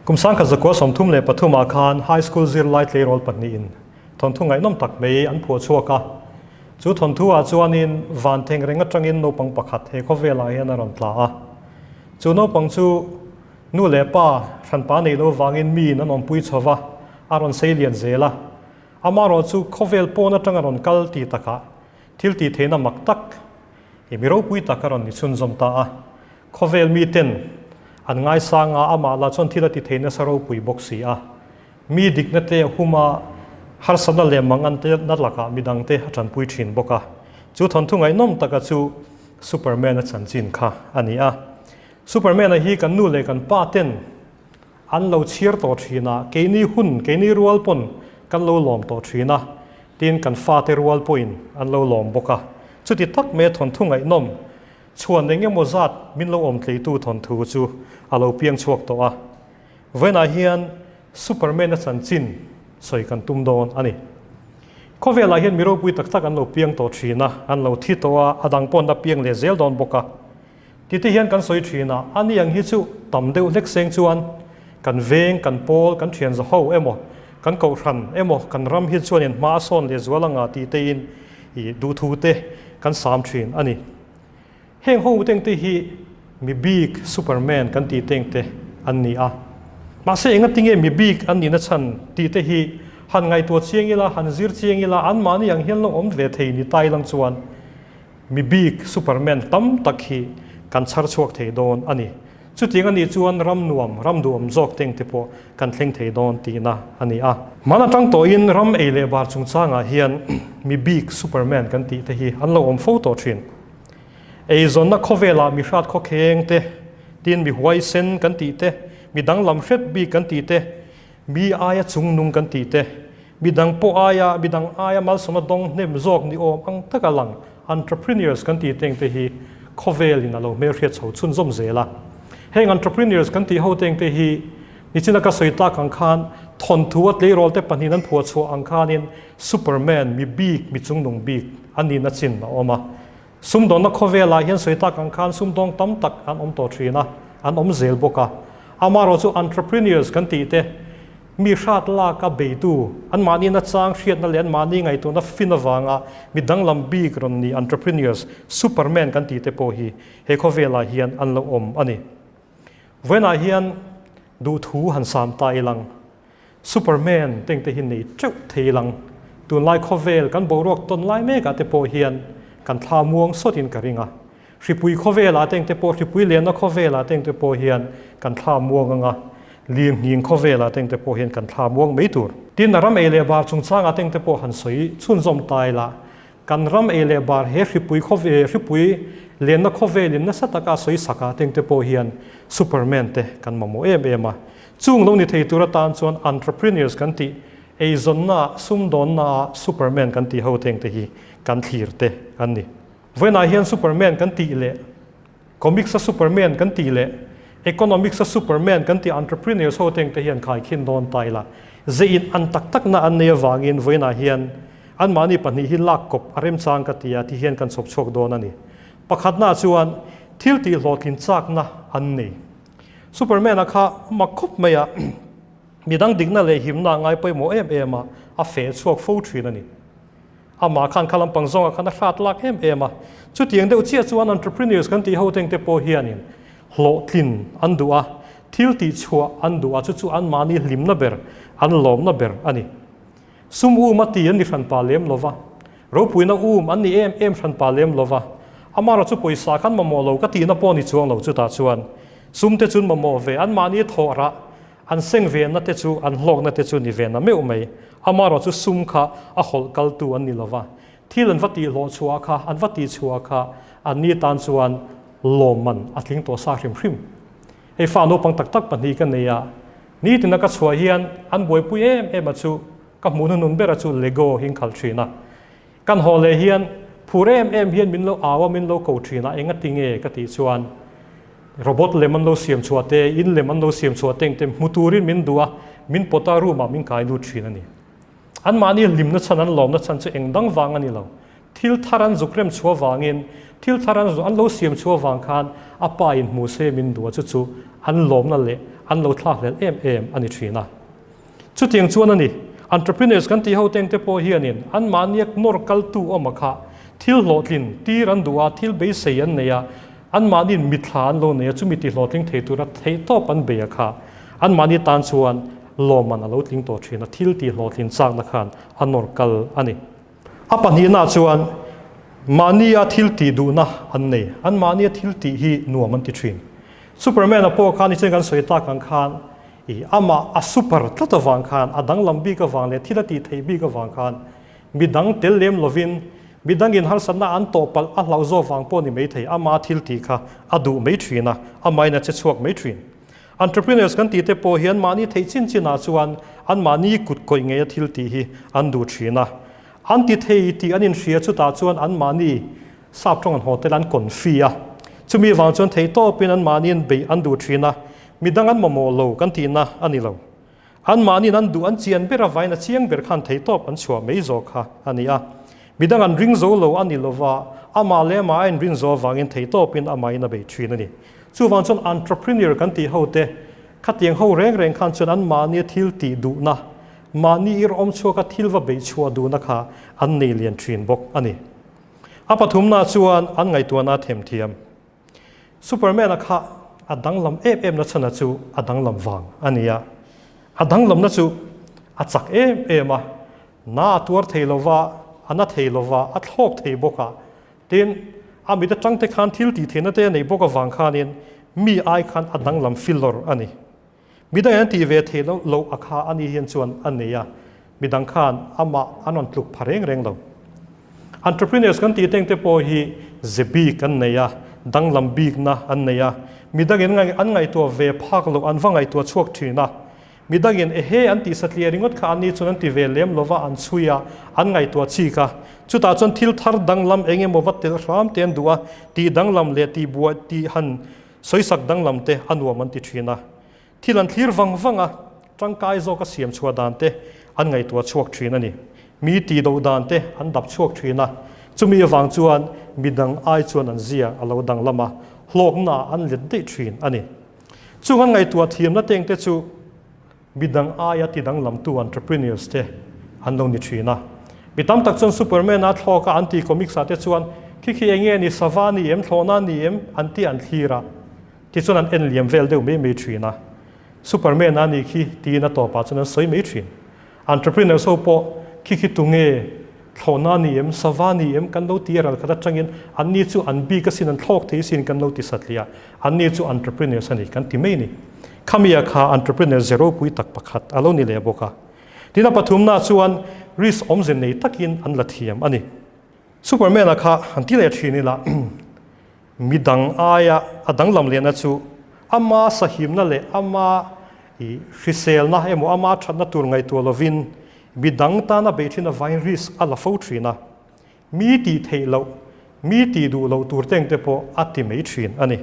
Kum 1933 ah khan High School zirlai tleirawl pahnihin thawnthu ngaihnawm tak mai an phuah chhuak a. Chu thawnthu ah chuanin van theng reng atangin naupang pakhat he khawvelah hian a rawn tla a. Chu naupang chu nu leh pa hranpa neih loh vangin miin an awmpui chho va, a rawn sei lian zel a. Amaherawhchu khawvel pawn atang a rawn kal tih takah thil tih theihna mak tak i mi ropui tak a rawn ni chhunzawm ta a. Khawvel miten an ngaisang a, amah lah chuan thil a ti thei nasa ropui bawk si a. Mi dikna te a hum a, harsatna leh mangan te na lakah midangte a tanpui thin bawk a. Chu thawnthu ngaihnawm taka chu Superman-a chanchin kha a ni a. Superman-a hi kan nu leh kan pa ten An lo chhiar tawh thin a, keini hun, keini rual pawn kan lo lawm tawh thin a, tin kan fate rual pawhin an lo lawm bawk a. Chuti tak mai a thawnthu ngaihnawm chhuan eng emaw zat min lo awm tleitu thawnthu chu a lo piang chhuak tawh a. Vawiinah hian Superman-a chanchin sawi kan tum dawn a ni. Khawvelah hian mi ropui tak tak an lo piang tawh thin a, an lo thi tawh a, a dang pawh an la piang leh zel dawn bawk a. Titi hian kan sawi thin a, a ni ang hi chu tam deuh hlek seng chuan kan veng, kan pawl, kan thian za ho emaw, kan kohhran emaw, kan ram hi chuanin hma a sawn leh zual anga tih tein i duhthu te kan sam thin a ni. Heng ho teng te hi mi bik Superman kan tih teng te an ni a. Mahse enga tinge mi bik an nihna chhan tih te hi han ngaihtuah chiang ila, han zir chiang ila, anmahni ang hian lo awm ve thei ni tai lang chuan Mi bik Superman tam tak hi kan chhar chhuak thei dawn a ni. Chutiang a nih chuan ram nuam, ram duhawm zawk teng te pawh kan thleng thei dawn tihna a ni a. Hman atang tawhin ram ei leh bar chungchangah hian mi bik Superman kan tih te hi an lo awm fo tawh thin. Eizawnna khawvelah mi hrat khawkheng te, tin mi huaisen kan tih te, mi danglam hret bik kan tih te, mi aia chungnung kan tih te, Midang pawh aia, midang aia malsawmna dawng hnem zawk ni awm ang taka lang entrepreneurs kan tih teng te hi khawvelin a lo hmelhriat chho chhunzawm zel a. Heng entrepreneurs kan tih ho teng te hi nichina ka sawi tak ang khan thawnthu a tleirawl te pahnihin an phuah chhuah ang khanin Superman, mi bik, mi chungnung bik an nihna chin a awm a. Sumdawnna khawvelah hian sawi tak ang khan sumdawng tam tak an awm tawh thin a, an awm zel bawk a. Amaherawhchu entrepreneurs kan tih te, Mi hrat lak a beitu, anmahni nachang hriatna leh anmahni ngaihtuahna fin avanga mi danglam bik rawn ni entrepreneurs, superman kan tih te pawh hi he khawvelah hian an lo awm a ni. Vawiinah hian duhthu han sam ta ilang, superman teng te hi nei teuh thei ilang, tunlai khawvel kan boruak tawn lai mekah te pawh hian kan thla muang sawtin ka ring a. Hripui khawvelah te engte pawh, hripui lenna khawvelah te engte pawh hian kan thla muang ang a, lirnghing khawvelah te engte pawh hian kan thla muang mai tur. Tin, a ram ei leh bar chungchangah te engte pawh han sawi chhunzawm ta ila, kan ram ei leh bar he hripui khawve, hripui lenna khawvelin nasa taka a sawi sakah te engte pawh hian Superman te kan mamawh em em a. Chung lo ni thei tur atan chuan entrepreneurs kan tih, eizawnnaah, sumdawnnaah Superman kan tih ho te engte hi kan thlir te an ni. Vawiinah hian Superman kan tih leh Comics-a Superman kan tih leh Economics-a Superman kan tih entrepreneurs ho te engte hian khaikhin dawn ta ila. Zeiin an tak takna an nei avangin vawiinah hian anmahni pahnih hi lak kawp a remchang ka ti a ti hian kan chhawp chhuak dawn a ni. Pakhatnaah chuan thil tih hlawhtlin chakna an nei. Superman-a kha mak khawp mai a, midang dikna leh himna a ngai pawimawh em em a, a feh chhuak fo thin a ni. Amah khan kha lampang zawngah khan a hrat lak em em a. Chutiang deuh chiah chuan entrepreneurs kan tih ho teng te pawh hianin hlawhtlin an duh a, thil tih chhuah an duh a, chu chu anmahni hlimna ber, an lawmna ber a ni. Sum um a ti an ni hranpa lem lo va, ropuina um an ni em em hranpa lem lo va, amaherawhchu chu pawisa khan mamawh lo ka tihna pawh ni chuang lo chutah chuan sum te chun mamawh ve anmahni thawh rah An seng venna te chu an hlawkna te chu ni ve na meuh mai. Amaherawh chu sum kha a hawlh kaltu an ni lova. Thil an va tih hlawh chhuah kha, an va tih chhuah kha an ni tan chuan lawmman a tling tawh sa hrim hrim. Hei fa naupang tak tak pahnih ka nei a, nitina ka chhuah hian an buaipui em em a chu ka hmuh hnunun ber a chu Lego hi an khalh thin a. Kan haw leh hian phur em em hian min lo au a, min lo ko thin a, engati nge ka tih chuan robot lem an lo siam chhuah te, in lem an lo siam chhuah te engte hmu turin min duh a, min pawt a room ah min kai lut thin a ni. Anmahni hlimna chhan, an lawmna chhan chu eng dang vang a ni lo. Thil thar an zuk rem chhuah vangin Thil thar an an lo siam chhuah avang khan a pa in hmu se min duh a chu chu an lawmna leh an lo thlakhlelh em em a ni thin a. Chutiang chuan a ni, entrepreneurs kan tih ho teng te pawh hianin anmahnia nawr kaltu awm a kha thil hlawhtlin tir an duh a, thil beisei an nei a, anmahniin mitthla an lo nei a, chumi ti hlawhtling thei tura theihtawp an bei a kha anmahni tan chuan lawmman a lo tling tawh thin a, thil tih hlawhtlin chakna khan a nawr kal a ni. A pahnihna chuan mahnia thil tih duhna an nei, anmahnia thil tih hi nuam an ti thin. Superman-a pawh khan nichen kan sawi tak ang khan I amah a super tlat avang khan, a danglam bik avang leh thil a tih theih bik avang khan mi dang tel lem lovin mi dangin harsatna an tawh palh a hlauh zawk vang pawh ni mai thei, ama thil tih kha a duh mai thin a, amahin a che chhuak mai thin. Entrepreneurs kan tih te pawh hian mahni theih chin chinah chuan anmahni kut kawih ngeia thil tih hi an duh thin a. An ti thei tih an inhria chutah chuan anmahni sap tawng an haw tel an confi a, chumi vang chuan theihtawpin anmahniin beih an duh thin a, Midang an mamawh lo kan tihna a ni lo. Anmahniin an duh an chian ber avain a chiang ber khan theihtawp an chhuah mai zawk kha a ni a. Midang an ring zo lo a ni lova, amah leh amah a inrin zo avangin theihtawpin amahin a bei thin a ni. Chuvang chuan entrepreneur kan tih ho te, khatiang ho reng reng khan chuan anmahnia thil tih duhna, mahni ir awm chhuaka thil va beih chhuah duhna kha an nei lian thin bawk a ni. A pathumna chuan an ngaihtuahna a themthiam. Superman-a kha a danglam em em na chhana chu a danglam vang a ni a. A danglamna chu a chak em em a, na a tuar thei lo va, a na thei lo va, a thlawk thei bawk a. Tin, a mit atang te khan thil tih theihna te a nei bawk avang khanin mi ai khan a danglam filawr a ni. Midang an tih ve theih loh loh a kha a ni hian chuan a nei a, midang khan amah an rawn tluk pha reng reng lo. Entrepreneurs kan tih teng te pawh hi ze bik an nei a, danglam bikna an nei a, midangin an ngaihtuah ve phak loh an va ngaihtuah chhuak thin a, midangin ehe an tih satliah ringawt kha an ni chuan an ti ve lem lova an chhui a, an ngaihtuah chik a, chutah chuan thil thar danglam eng emaw va telh hram te an duh a, tih danglam leh tih buai tih han Sawisak danglam te a nuam an ti thin a, thil an thlir vang vang a, tangkai zawka siam chhuah dan te an ngaihtuah chhuak thin a ni. Mi tih doh dan te an dap chhuak thin a, chumi avang chuan midang ai chuan an zia a lo danglam a, hlawkna ah an let daih thin a ni. Chung an ngaihtuah thiamna teng te chu Midang aia ti danglamtu entrepreneurs te an lo ni thin a. Mi tam tak chuan Superman a thlawk a an ti comics ah te chuan khi khi enge ni sava ni em thlawhna ni em an ti an thlir a tichuan an en liam vel deuh mai mai thin a. Superman a ni khi tiin a tawpah chuan an sawi mai thin. Entrepreneurs ho pawh khi khi tunge Thlawhna ni em, sava ni em kan lo ti a ral khat atangin anni chu an bik asin an thlawk thei asin kan lo ti satliah anni chu entrepreneurs a ni kan ti mai ni. Khamia kha entrepreneur ze ropui tak pakhat a lo ni leh bawk a. Tin a pathumna chuan risk awmze nei takin an la thiam a ni. Superman-a kha han ti leh thin ila midang aia a danglam lehna chu ama sahimna leh ama i hriselna emaw ama thatna tur ngaihtuah lovin Midang tana bei thin avain risk a la fo thin a, mi tih theih loh, mi tih duh loh tur teng te pawh a ti mai thin a ni.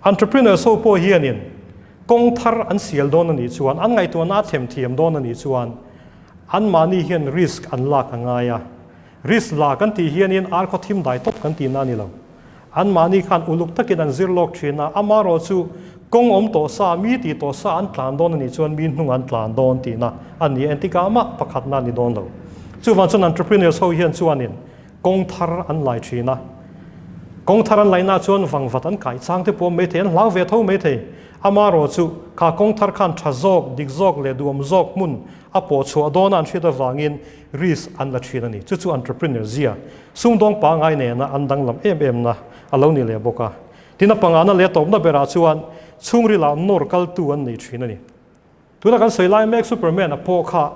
Entrepreneurs ho pawh hianin kawng thar an sial dawn a nih chuan, an ngaihtuahna a them thiam dawn a nih chuan anmahni hian risk an lak a ngai a. Risk la kan tih hianin ar khaw thim dai tawp kan tihna a ni lo. Anmahni khan uluk takin an zir lawk thin a, amarawh chu kawng awm tawh sa, mi tih tawh sa an tlan dawn a nih chuan mi hnung an tlan dawn tihna a ni a, engtikah mah pakhatna a ni dawn lo. Chuvang chuan entrepreneurs ho hian chuanin kawng thar an lai thin a, kawng thar an laihna chuan vangvat an kai chang te pawh awm maithei, an hlau ve tho maithei. Amarawh chu kha kawng thar khan tha zawk, dik zawk leh duhawm zawk hmun a pawh chhuah dawna an hriat avangin risk an la thin a ni. Chu chu entrepreneur zia Sumdawng pangai nena an danglam em em na a lo ni leh bawk a. Tin a pangana leh tawpna berah chuan chhungrilah nawr kaltu an nei thin a ni. Tuna kan sawi lai mek Superman a pawh kha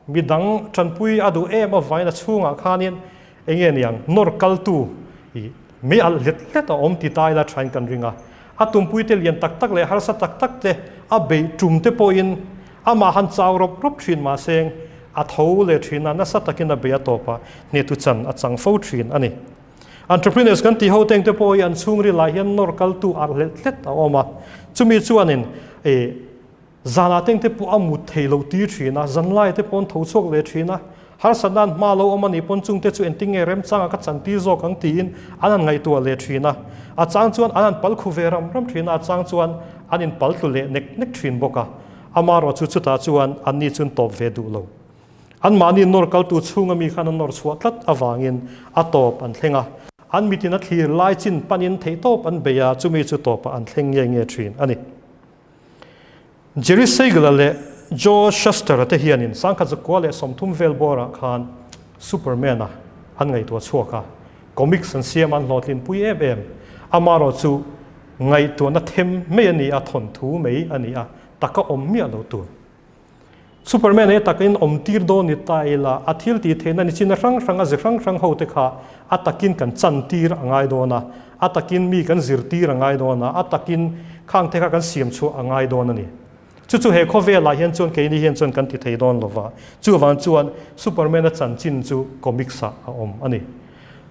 midang tanpui a duh em avain a chhungah khanin enge niang nawr kaltu i mei alh hlet hlet a awm ti ta ila thain kan ring a. A tumpui te lian tak tak leh harsa tak tak te a beih tum te pawhin Amah han chau rawp rawp thin mahse a tho leh thin a, nasa takin a bei a tawp a, hnetu chan a chang fo thin a ni. Entrepreneurs kan tih ho teng te pawh hi an chhungril ah hian nawr kaltu arh hlet hlet a awm a, chumi chuanin eh zanah teng te pawh a mut thei lo tir thin a, zanlai te pawh an tho chhuak leh thin a. Harsatna an hma lo awm a nih pawn chungte chu engtin nge remchanga ka chantir zawk ang tiin an han ngaihtuah leh thin a. A chang chuan an han pal khu ve ram ram thin a, a chang chuan an inpal tlu leh nek nek thin bawk a. Amaherawh chu chutah chuan anni chu an tawp ve duh lo. Anmahni nawr kaltu chhunga mi khan an nawr chhuah tlat avangin a tawp an thleng a. An mitin a thlir lai chin panin theihtawp an bei a, chumi chu tawpah an thleng nge nge thin a ni. Jerry Siegel-a leh Joe Shuster-a te hianin 1930 vel bawrah khan Superman-a an ngaihtuah chhuak a, comics an siam an hlawhtlinpui em em. Amaherawhchu ngaihtuahna them mai a ni a, thawnthu mai a ni a, taka awm miah lo tur. Superman he takin awm tir dawn ni ta ila, a thil tih theihna ni chin a hrang hrang a ze hrang hrang ho te kha a takin kan chan tir a ngai dawn a, a takin mi kan zir tir a ngai dawn a, a takin khang te kha kan siam chhuah a ngai dawn a ni. Chu chu he khawvelah hian chuan keini hian chuan kan ti thei dawn lo va, chuvang chuan Superman a chanchin chu comics ah a awm a ni.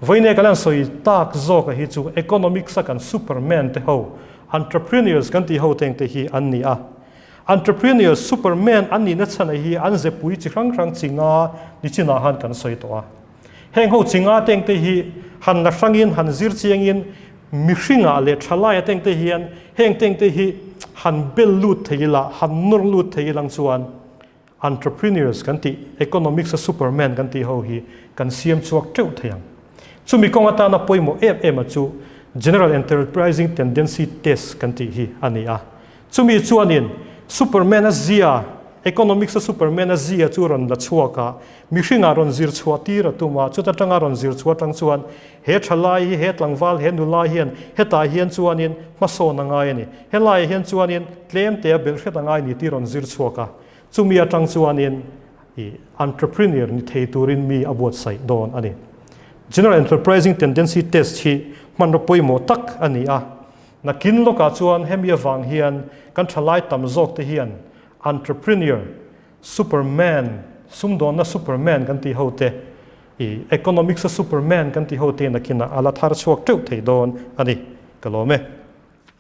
Vawiin kan han sawi tak zawk a hi chu economics a kan Superman te ho, entrepreneurs kan tih ho te ang te hi an ni a. Entrepreneur Superman an nihna chhan hi an zepui chi hrang hrang chi nga ni chinah han kan sawi tawh a. Heng ho chi nga teng te hi han la hrangin han zir chiangin mihringah leh thalaia teng te hian heng teng te hi han bel lut thei ila, han nawr lut thei ilang chuan Entrepreneurs kan tih, economics a superman kan tih ho hi kan siam chhuak teuh thei ang. Chumi kawng atana pawimawh em em a chu General Enterprising Tendency Test kan tih hi a ni a. Chumi chuanin Superman a zia, economics a Superman a zia chu rawn la chhuak a, mihringah rawn zir chhuah tir a tum a, chuta tanga rawn zir chhuah atang chuan he thalai hi, he tlangval, he nula hian hetah hian chuanin hmasawn a ngai a ni, helaiah hian chuanin tlem te a belh hret a ngai ni tih rawn zir chhuak a. Chumi atang chuanin i entrepreneur ni thei turin mi a buatsaih dawn a ni. General Enterprising Tendency Test hi hmanraw pawimawh tak a ni a. Nakin lawkah chuan hemi avang hian kan thalai tam zawk te hian entrepreneur, superman, sumdawnna superman kan tih ho te, i economics a superman kan tih ho te nakinah a la thar chhuak teuh thei dawn a ni. Ka lawm e.